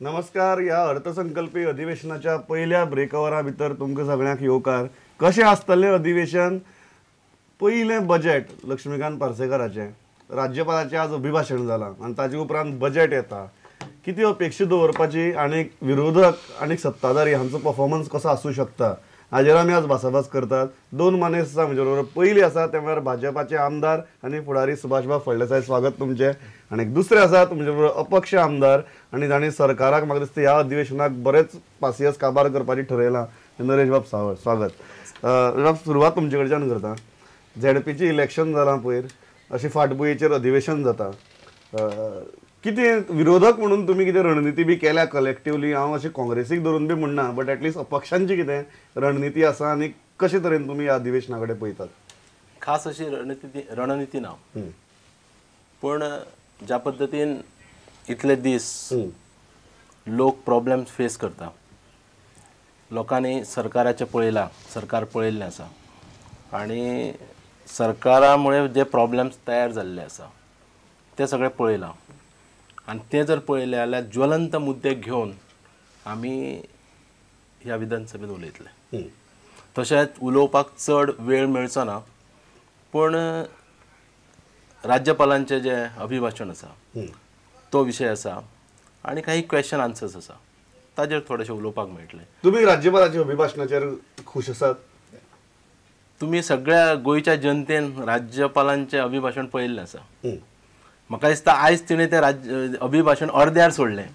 नमस्कार. ह्या अर्थसंकल्पी अधिवेशनाच्या पयल्या ब्रेकवरा भितर तुमकां सगळ्यांक येवकार. कशें आसतलें अधिवेशन? पयलें बजेट लक्ष्मीकांत पार्सेकाराचें, राज्यपालाचें आज अभिभाशण जालां आनी ताजे उपरांत बजेट येता. कितें अपेक्षा दवरपाची आनी विरोधक आनी सत्ताधारी हांचो परफॉर्मन्स कसो आसूं शकता हाजेर आमी आज भासाभास करतात. दोन मानेस्त आसा म्हजे बरोबर. पयली आसा ते म्हळ्यार भाजपाचे आमदार आनी फुडारी सुभाषबाब फळदेसाय, स्वागत तुमचें. आनी दुसरे आसा तुमचे बरोबर अपक्ष आमदार आनी जांणी सरकाराक म्हाका दिसता ह्या अधिवेशनाक बरेंच पासियेंस काबार करपाची ठरयलां, नरेशबाब सावळ, स्वागत. बाब, सुरवात तुमचे कडच्यान करता. झेडपीचें इलेक्शन जालां पयर, अशी फाटभुंयेचेर अधिवेशन जाता. कितें विरोधक म्हणून तुमी कितें रणनिती बी केल्या कलेक्टिवली? हांव अशें काँग्रेसीक धरून बी म्हणना, बट एटलिस्ट अपक्षांची कितें रणनिती आसा आनी कशे तरेन तुमी ह्या अधिवेशना कडेन पळयतात? खास अशी रणनिती ना, पूण ज्या पद्दतीन इतले दीस लोक प्रॉब्लेम्स फेस करता, लोकांनी सरकाराचें पळयलां, सरकार पळयल्लें आसा आनी सरकारा मुळे जे प्रॉब्लेम्स तयार जाल्ले आसा ते सगळे पळयलां आनी ते जर पळयले जाल्यार ज्वलंत मुद्दे घेवन आमी ह्या विधानसभेंत उलयतले. तशेंच उलोवपाक चड वेळ मेळचो ना, पूण राज्यपालांचें जें अभिभाशण आसा तो विशय आसा आनी काही क्वेश्चन आन्सर्स आसा ताजेर थोडेशें उलोवपाक मेळटलें. तुमी राज्यपालाच्या अभिभाशणाचेर खूश आसात? तुमी सगळ्या गोंयच्या जनतेन राज्यपालांचें अभिभाशण पळयल्लें आसा. म्हाका दिसता आयज तिणें तें अभिभाशण अर्द्यार सोडलें.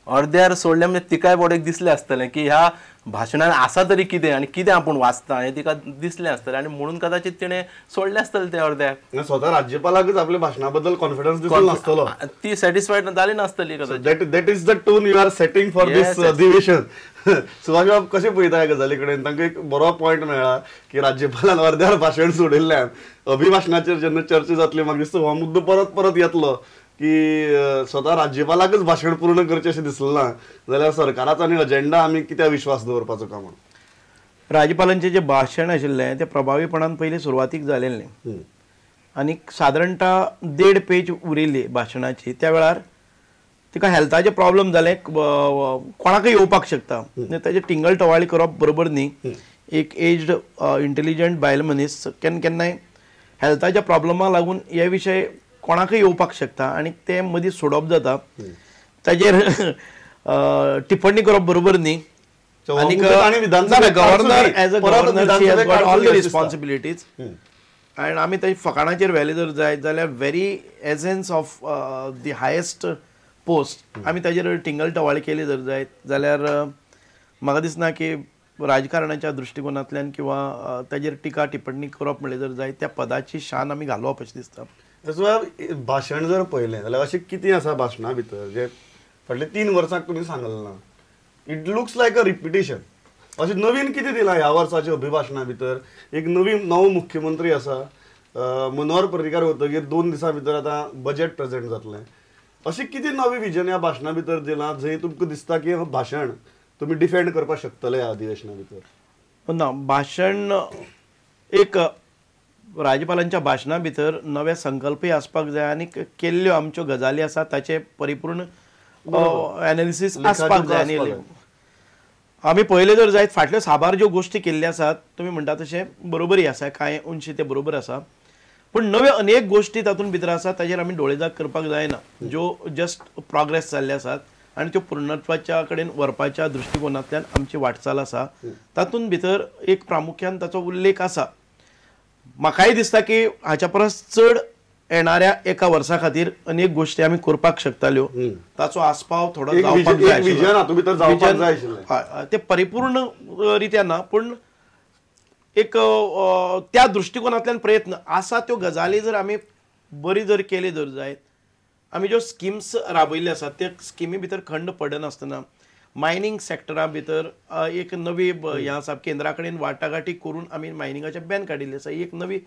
अर्द्यार सोडलें म्हणजे तिकाय बोडेक दिसलें आसतलें की ह्या भाशणान आसा तरी कितें आनी कितें आपूण वाचता हें तिका दिसलें आसतलें आनी म्हणून कदाचित तिणें सोडलें आसतलें तें अर्द्याक. स्वता राज्यपालाकच आपल्या भाशणा बद्दल कॉन्फिडन्स दिसून नासतलो, ती सॅटिस्फायड जाली नासतली कदाचित. That is the tone you are setting for this अधिवेशन. सुभाषबाब, कशें पळयता ह्या गजाली कडेन? तांकां एक बरो पॉयंट मेळ्ळा की राज्यपालान अर्द्यार भाशण सोडिल्ल्यान अभिभाशणाचेर जेन्ना चर्चा जातली म्हाका दिसता हो मुद्दो परत परत येतलो की स्वता राज्यपालाकच भाशण पूर्ण करचें अशें दिसलें ना जाल्यार सरकाराचो आनी अजेंडा आमी कित्याक विश्वास दवरपाचो का म्हणून. राज्यपालांचें जें भाशण आशिल्लें तें प्रभावीपणान पयलीं सुरवातीक जालेलें आनी सादारणता 1.5 पेज उरिल्ली भाशणाची. त्या वेळार तिका हेल्थाचे प्रॉब्लम जाले, कोणाकय येवपाक शकता, ताजे टिंगल टवाळी करप बरोबर न्ही. एक एज्ड इंटेलिजंट बायल मनीस केन्ना केन्नाय हेल्थाच्या प्रॉब्लमाक लागून हे विशय कोणाकय येवपाक शकता आनी ते मदीं सोडप जाता, ताजेर टिप्पणी करप बरोबर न्ही. आनी governor as a governor she has got all the responsibilities आनी आमी ताजे फकाणाचेर व्हेले जर जायत जाल्यार very essence of the highest post आमी ताजेर टिंगल टवाळी केली जर जायत जाल्यार म्हाका दिसना की राजकारणाच्या दृश्टिकोनांतल्यान किंवा ताजेर टिका टिप्पणी करप म्हणलें जर जायत त्या पदाची शान आमी घालोवप अशें दिसता. भाशण जर पळयलें जाल्यार अशें कितें आसा भाशणा भितर जे फाटले 3 वर्सांक तुमी सांगलें ना? It looks like a repetition. अशें नवीन कितें दिलां ह्या वर्साच्या अभिभाशणा भितर? एक नवीन नवो मुख्यमंत्री आसा, मनोहर पर्रीकार वतगीर 2 दिसां भितर आतां बजेट प्रेजेंट जातलें. अशें कितें नवें विजन ह्या भाशणा भितर दिलां जंय तुमकां दिसता की भाशण तुमी डिफेंड करपाक शकतले ह्या अधिवेशना भितर? ना, भाशण एक राज्यपालांच्या भाशणा भितर नवे संकल्पय आसपाक जाय आनी केल्ल्यो आमच्यो गजाली आसा ताचे परिपूर्ण एनालिसीस आसपाक जाय. आनी आमी पळयलें जर जायत फाटल्यो साबार ज्यो गोश्टी केल्ल्यो आसात तुमी म्हणटा तशें बरोबरय आसा, कांय अंशी तें बरोबर आसा, पूण नव्यो अनेक गोश्टी तातूंत भितर आसा ताजेर आमी डोळेझाक करपाक जायना. ज्यो जस्ट प्रोग्रेस जाल्ले आसात आनी त्यो पूर्णत्वाच्या कडेन व्हरपाच्या दृश्टिकोनांतल्यान आमची वाटचाल आसा तातूंत भितर एक प्रामुख्यान ताचो उल्लेख आसा. म्हाकाय दिसता की हाच्या परस चड येणाऱ्या एका वर्सा खातीर अनेक गोश्टी आमी करपाक शकताल्यो, ताचो आस्पाव थोडो जावपाक जाय. ते परिपूर्ण रित्या ना, पूण एक त्या दृश्टिकोनांतल्यान प्रयत्न आसा. त्यो गजाली जर आमी बरी जर केली जर जायत, आमी ज्यो स्किम्स राबयल्ल्यो आसात त्या स्किमी भितर खंड पडनासतना मायनींग सेक्टरा भितर एक नवी हें आसा, केंद्रा कडेन वाटाघाटी करून आमी मायनिंगाचे बॅन काडिल्लें आसा, ही एक नवी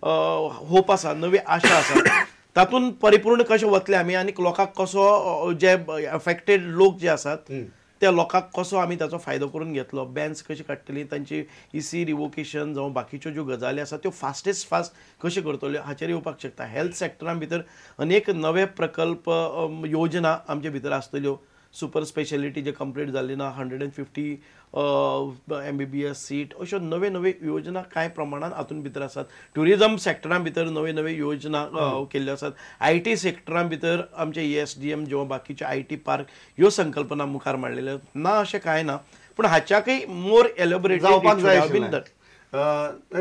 होप आसा, नवी आशा आसा. तातूंत परिपूर्ण कशें वतले आमी आनी लोकांक कसो जे अफेक्टेड लोक जे आसात त्या लोकांक कसो आमी ताचो फायदो करून घेतलो, बॅन्स कशी काडटली, तांची इसी रिवोकेशन जावं बाकीच्यो ज्यो गजाली आसा त्यो फास्टेस्ट फास्ट कश्यो करतल्यो हाचेर येवपाक शकता. हेल्थ सेक्टरान भितर अनेक नवे प्रकल्प योजना आमचे भितर आसतल्यो, सुपर स्पेशलिटी जे कंप्लीट जाल्ली ना, 150 MBBS seat, अश्यो नवे नवे योजना कांय प्रमाणान हातूंत भितर आसात. ट्युरिजम सेक्टरां भितर नवे नवे योजना केल्ल्यो आसात. IT सेक्टरां भितर आमचे ESDM जेव्हा बाकीचे IT park ह्यो संकल्पना मुखार मांडलेल्यो ना, अशें कांय ना, पूण हाच्याकय मोर एलोबरेटेड जावपाक जाय.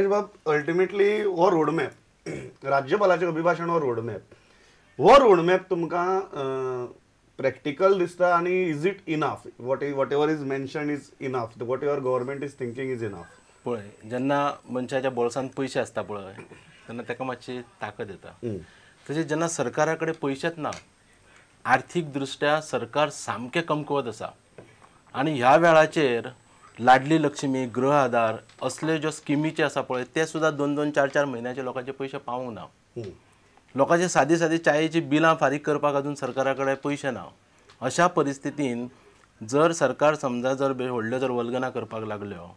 बाब, अल्टिमेटली हो रोडमॅप, राज्यपालाचें अभिभाशण हो रोडमॅप, हो रोडमॅप तुमकां प्रॅक्टिकल दिसता आनी is it enough? Whatever is mention is enough, whatever government is thinking is enough? पळय, जेन्ना मनशाच्या बोल्सांत पयशे आसता पळय तेन्ना ताका मातशी ताकद येता. तशेंच जेन्ना सरकारा कडेन पयशेच ना, आर्थीक दृश्ट्या सरकार सामकें कमकुवत आसा आनी ह्या वेळाचेर लाडली लक्ष्मी, गृह आधार असले ज्यो स्किमीचे आसा पळय ते सुद्दां 2-2, 4-4 म्हयन्याचे लोकांचे पयशे पावूंक ना. लोकांचे सादी सादी चायेची बिलां फारीक करपाक अजून सरकारा कडेन पयशे ना. अशा परिस्थितीन जर सरकार समजा जर व्हडल्यो जर वल्गना करपाक लागल्यो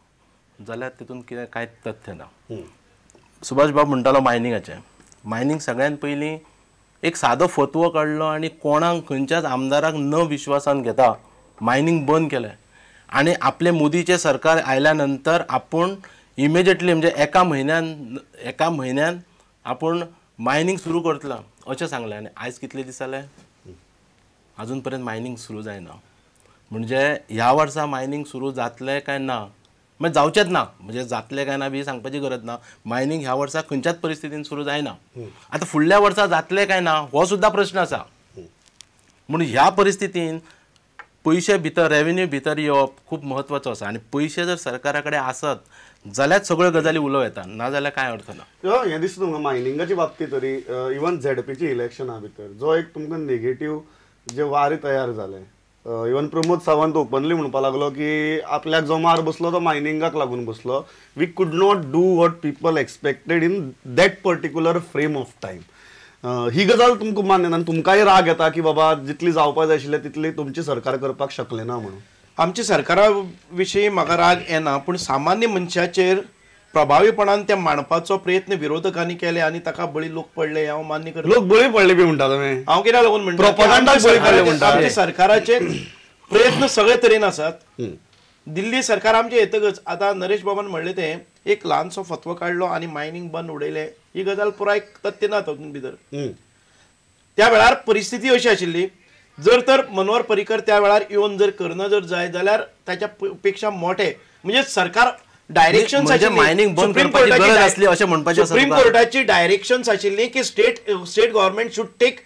जाल्यार तितून कितें कांयच तथ्य ना. सुभाष बाब म्हणटालो मायनिंगाचें, मायनींग सगळ्यान पयलीं एक सादो फतवो काडलो आनी कोणाक खंयच्याच आमदाराक न विश्वासान घेता मायनींग बंद केलें आनी आपले मोदीचें सरकार आयल्या नंतर आपूण इमिजिएटली म्हणजे एका म्हयन्यान आपूण मायनींग सुरू करतलो अशें सांगलें. आनी आयज कितले दीस जाले अजून पर्यंत मायनींग सुरू जायना. म्हणजे ह्या वर्सा मायनींग सुरू जातलें काय ना, म्हणजे जावचेंच ना, म्हणजे जातलें काय ना बी सांगपाची गरज ना. मायनींग ह्या वर्सा खंयच्याच परिस्थितीन सुरू जायना. आतां फुडल्या वर्सा जातलें काय ना हो सुद्दां प्रश्न आसा. म्हणून ह्या परिस्थितीन पयशे भितर, रेवेन्यू भितर येवप खूब म्हत्वाचो आसा आनी पयशे जर सरकारा कडेन आसत जाल्यार सगळ्यो गजाली उलोवं येता, ना जाल्यार कांय अर्थ ना. हें दिसता तुमकां मायनिंगाच्या बाबतींत तरी इवन झेडपीच्या इलेक्शना भितर जो एक तुमकां नेगेटीव जे वारें तयार जालें, इवन प्रमोद सावंत ओपनली म्हणपाक लागलो की आपल्याक जो मार बसलो तो मायनिंगाक लागून बसलो. We could not do what people expected in that particular frame of time. ही गजाल तुमकां मान्य ना आनी तुमकांय राग येता की बाबा जितली जावपाक जाय आशिल्लें तितली तुमची सरकार करपाक शकलें ना म्हणून? आमच्या सरकारा विशीं म्हाका राग येना, पूण सामान्य मनशाचेर प्रभावीपणान ते मांडपाचो प्रयत्न विरोधकांनी केले आनी ताका बळी लोक पडले, हांव मान्य करता. लोक बळी पडले बी म्हणटा तुमी? हांव कित्याक लागून म्हणटा, प्रोपगंडाक बळी पडले म्हणटा. आमच्या सरकाराचे प्रयत्न सगळे तरेन आसात. दिल्ली सरकार आमचें येतकच आतां नरेश बाबान म्हणलें तें एक ल्हानसो फतवो काडलो आनी मायनींग बंद उडयलें, ही गजाल पुराय तथ्य ना तातूंत भितर. त्या वेळार परिस्थिती अशी आशिल्ली, जर तर मनोहर पर्रीकर त्या वेळार येवन जर करना जर जाय जाल्यार ताच्या पेक्षा मोठे म्हणजे सरकार डायरेक्शन सुप्रीम कोर्टाची डायरेक्शन आशिल्ली की state government should take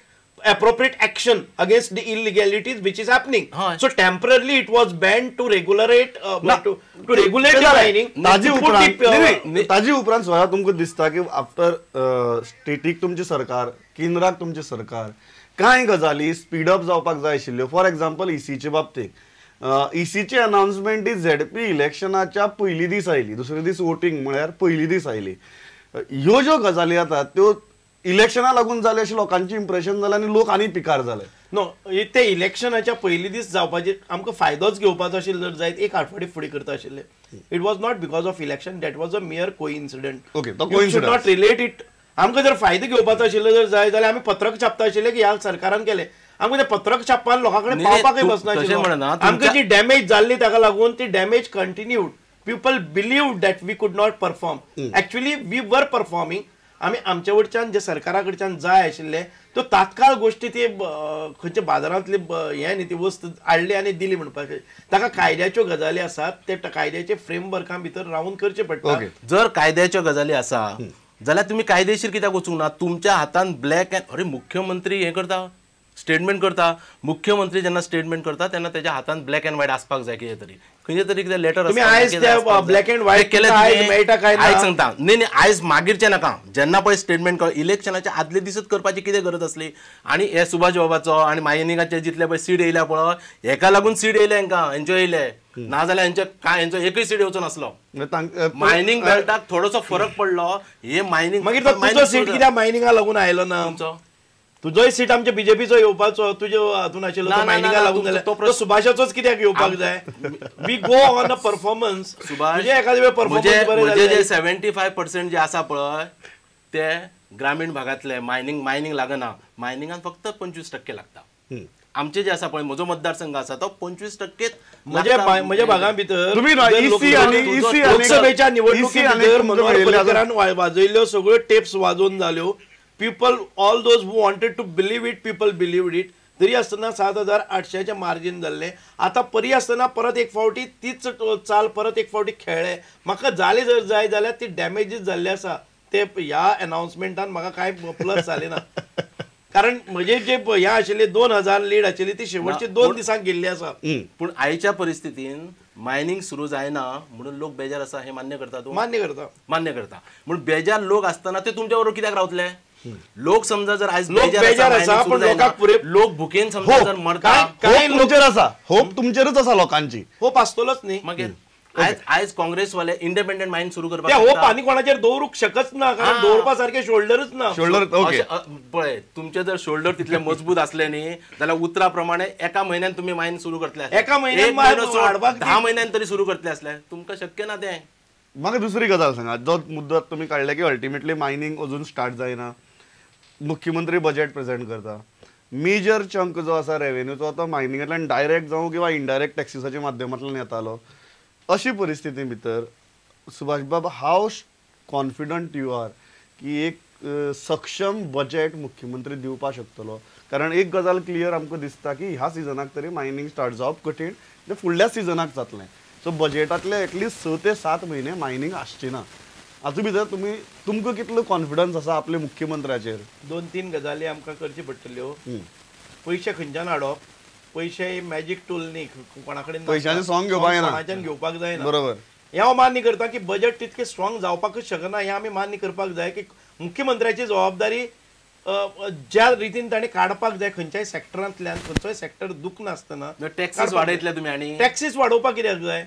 appropriate action against the illegalities which is happening. So temporarily it was banned to regulate to regulate the mining. ताजी उपरांत स्वता तुमकां दिसता की आफ्टर स्टेटीक तुमची सरकार, केंद्राक तुमची सरकार, कांय गजाली स्पीड अप जावपाक जाय आशिल्ल्यो. फॉर एग्जाम्पल ईसीचे बाबतीत, ईसीची अनाउन्समेंट ही झेडपी इलेक्शनाच्या पयली दीस आयली, दुसरे दीस वोटींग म्हळ्यार पयली दीस आयली. ह्यो ज्यो गजाली जातात त्यो इलेक्शना लागून जाले अशें लोकांचें इम्प्रेशन जालें आनी लोक आनी पिकार जाले. नो, ते इलेक्शनाच्या पयली दीस जावपाचे आमकां फायदोच घेवपाचो आशिल्लो जर जायत एक आठवडे फुडें करता आशिल्ले. It was not because of election, that was a mere coincident. Okay, you should not relate it. आमकां जर फायदो घेवपाचो आशिल्लो जर जाय जाल्यार आमी पत्रक छापता आशिल्ले की ह्या सरकारान केलें, आमकां तें पत्रक छापपान लोकां कडेन पावपाकय बसनाशिल्लो. आमकां जी डॅमेज जाल्ली ताका लागून ती damage continued. People believe that we could not perform. Actually we were performing. आमी आमच्या कडच्यान जे सरकारा कडच्यान जाय आशिल्ले त्यो तात्काळ गोश्टी ती खंयच्या बाजारांतली हें न्ही ती वस्त हाडली आनी दिली म्हणपाचें. ताका कायद्याच्यो गजाली आसात, ते कायद्याचे फ्रेमवर्का भितर रावन करचें पडटा. जर कायद्याच्यो गजाली आसा जाल्यार तुमी कायदेशीर कित्याक वचूंक ना? तुमच्या हातान ब्लॅक अँड अरे मुख्यमंत्री हें करता, स्टेटमेंट करता. मुख्यमंत्री जेन्ना स्टेटमेंट करता तेन्ना तेज्या हातान ब्लॅक अँड व्हायट आसपाक जाय. कितें तरी खंयचे तरी कितें लेटर ब्लॅक अँड व्हायट केलें मेळटा काय आयज सांगता. न्ही न्ही, आयज मागीरचें नाका. जेन्ना पळय स्टेटमेंट इलेक्शनाच्या आदले दिसूच करपाची कितें गरज आसली? आनी हे सुभाष बाबाचो आनी मायनिंगाचे जितले पळय सीट येयल्या पळय, हेका लागून सीट येयले हेंकां, हेंच्यो येयले ना जाल्यार हेंचे काय हेंचो एकूय सीट येवचो नासलो. मायनिंग बेल्टाक थोडोसो फरक पडलो. हे मायनिंग मागीर तुजो सीट कित्याक मायनिंगा लागून आयलो ना? तुजोय सीट आमच्या बीजेपीचो येवपाचो, तुजे हातून आशिल्लो मायनिंगा लागून जाल्यार तो सुभाषाचोच कित्याक येवपाक जाय? We go on a performance. Subhash एखाद्या वेळ परफॉर्मन्स बरें जे 75% जे आसा पळय ते ग्रामीण भागांतले. मायनिंग लागना, मायनिंगान फक्त 25% लागता. आमचे जे आसा पळय म्हजो मतदारसंघ आसा तो 25% म्हज्या भागा भितर लोकसभेच्या निवडणुकी भितर मनोहर पर्रीकरान वाजयल्ल्यो सगळ्यो टेप्स वाजोवन जाल्यो. People all those who wanted to believe it people believed it. तरी आसतना 7,800 मार्जीन जाल्लें. आतां परी आसतना परत एक फावटी तीच चाल परत एक फावटी खेळ्ळे. म्हाका जाले जर जाय जाल्यार ती डॅमेजीस जाल्ली आसा. ते ह्या अनाउन्समेंटान म्हाका कांय प्लस जालें ना, कारण म्हजे जे ह्या आशिल्ले 2,000 लीड आशिल्ली ती शेवटचे 2 दिसांक गेल्ली आसा. पूण आयच्या परिस्थितीन मायनींग सुरू जायना म्हणून लोक बेजार आसा हे मान्य करता तूं? मान्य करता, मान्य करता. म्हूण बेजार लोक आसतना ते तुमच्या बरोबर कित्याक रावतले? लोक समजा जर आयज बेजार आसा पण लोकांक पुरे लोक भुकेन समजा जर मरता, तुमचेर आसा होप, तुमचेरच आसा लोकांची होप आसतलोच न्ही. मागीर आयज आयज काँग्रेसवाले इंडिपेंडंट मायन सुरू करपाक होप आनी कोणाचेर दवरूंक शकच ना, कारण दवरपा सारखे शोल्डरच ना. शोल्डर ओके पळय तुमचे जर शोल्डर तितले मजबूत असले न्ही जाल्यार उतरा प्रमाणे एका म्हयन्यान तुमी मायन सुरू करतले, एका म्हयन्यान 10 म्हयन्यान तरी सुरू करतले असले, तुमकां शक्य ना तें. म्हाका दुसरी गजाल सांगा, जो मुद्दो तुमी काडले की अल्टिमेटली मायनींग अजून स्टार्ट जायना, मुख्यमंत्री बजेट प्रेझेंट करता, मेजर चंक जो आसा रेवेन्यूचो तो मायनिंगांतल्यान डायरेक्ट जावं किंवा इनडायरेक्ट टॅक्सिसाच्या माध्यमांतल्यान येतालो. अशी परिस्थिती भितर सुभाष बाब, हाव कॉन्फिडंट you are की एक सक्षम बजेट मुख्यमंत्री दिवपाक शकतलो? कारण एक गजाल क्लियर आमकां दिसता की ह्या सिजनाक तरी मायनींग स्टार्ट जावप कठीण, तें फुडल्या सिजनाक जातलें. सो बजेटांतले एटलिस्ट 6 ते 7 म्हयने मायनींग आसची ना. हातूंत भितर तुमी तुमकां कितलो कॉन्फिडन्स आसा आपल्या मुख्यमंत्र्याचेर? 2-3 गजाली आमकां करची पडटल्यो. पयशे खंयच्यान हाडप, पयशे मॅजीक टूल न्ही, कोणा कडेन पयशांचे सॉंग घेवपाक जायना, कोणाच्यान घेवपाक जायना. बरोबर, हें हांव मान्य करता की बजेट तितकें स्ट्रॉंग जावपाकूच शकना, हें आमी मान्य करपाक जाय की मुख्यमंत्र्याची जबाबदारी ज्या रितीन ताणें काडपाक जाय खंयच्याय सेक्टरांतल्यान, खंयचोय सेक्टर दुखनासतना. टॅक्सीस वाडयतले तुमी आनी टॅक्सीस वाडोवपाक कित्याक जाय?